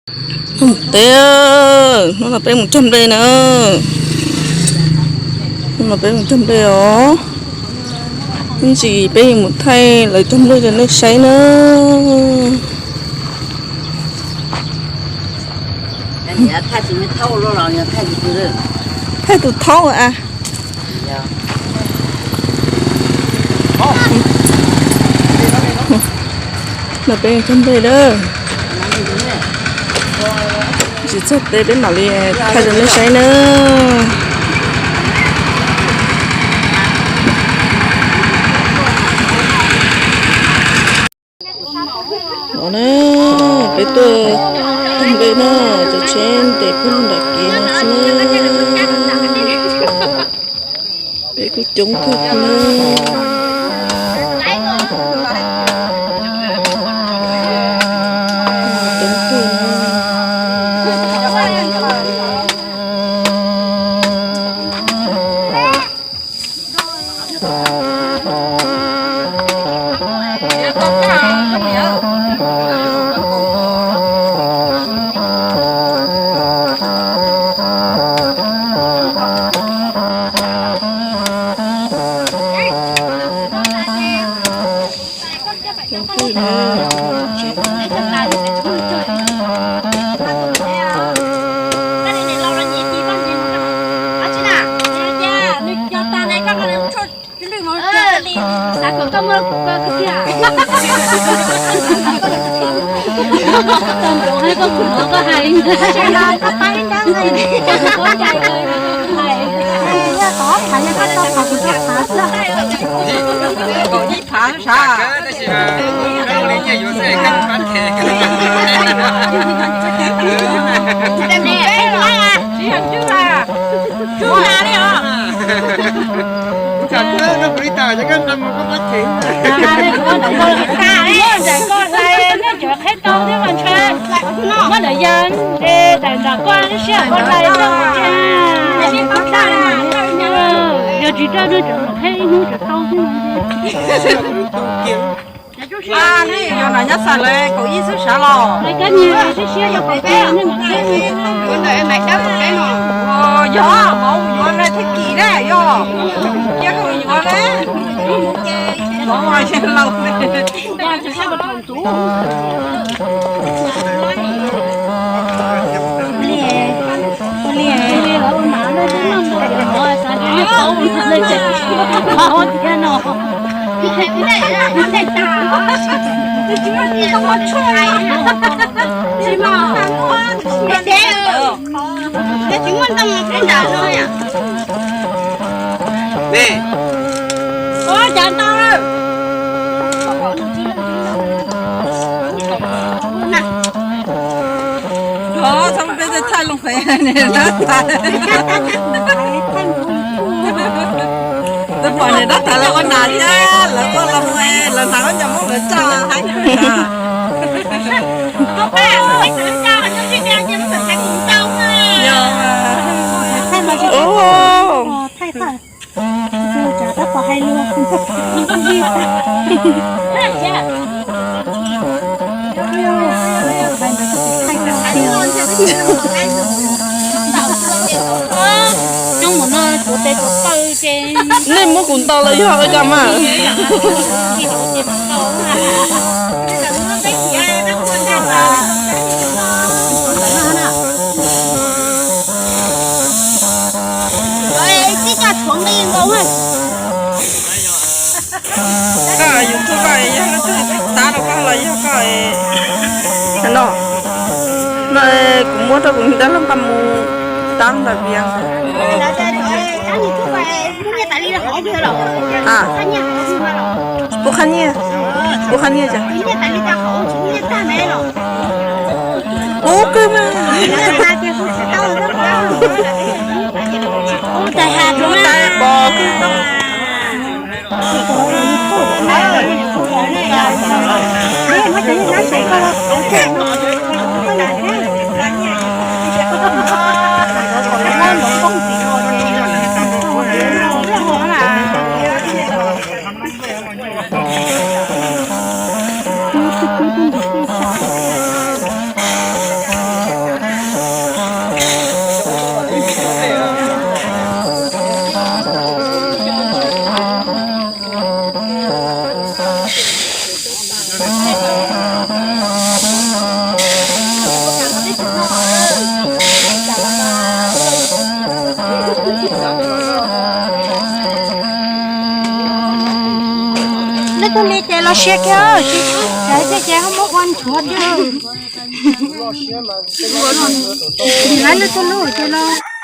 Hnub no peb, hnub no peb mus cog nplej na. Hnub no peb mus cog nplej os. Ib ntsis peb yuav mus thaij lawv cog nplej rau nej saib na. Thaij tus thaub a. No peb cog nplej lawm. Tsis txog teb peb mam li thaij rau nej saib na. No na, peb tuaj tag npe na, cov tsheb ntes puag nram kev no xwb na. Peb kuj coob kawg na. Coob kawg na. Yog tsis rau no tseem qheb ib hnub tseem tau xwb. Yog nyob xav lawv kaum ib xwb sav los. Yog mov yuav na thiaj kim na yog. Cia kom yuav na. Mov los laus. Thaij loo fev, tus pom niam dab tas lawv ua nas thiab lawv ua los mus, lawv hnav ob cov Hmoob lawv tso haib. Nej muab kuv ntaus los yog ua cas mas? Koj YouTube koj yog leej twg tab rau koj los yog koj? No, no, kuv muab rau kuv niam dab laug nqa mus tab ntawm Vias. Puas qha nyiaj? Puas qha nyiaj cas? Ub kawg mas. Ub tais ha tais pos kawg. Siab kiag, siab kiag ces ho muab ua nchuav thiab. Nim lawv lub tuaj lub ces los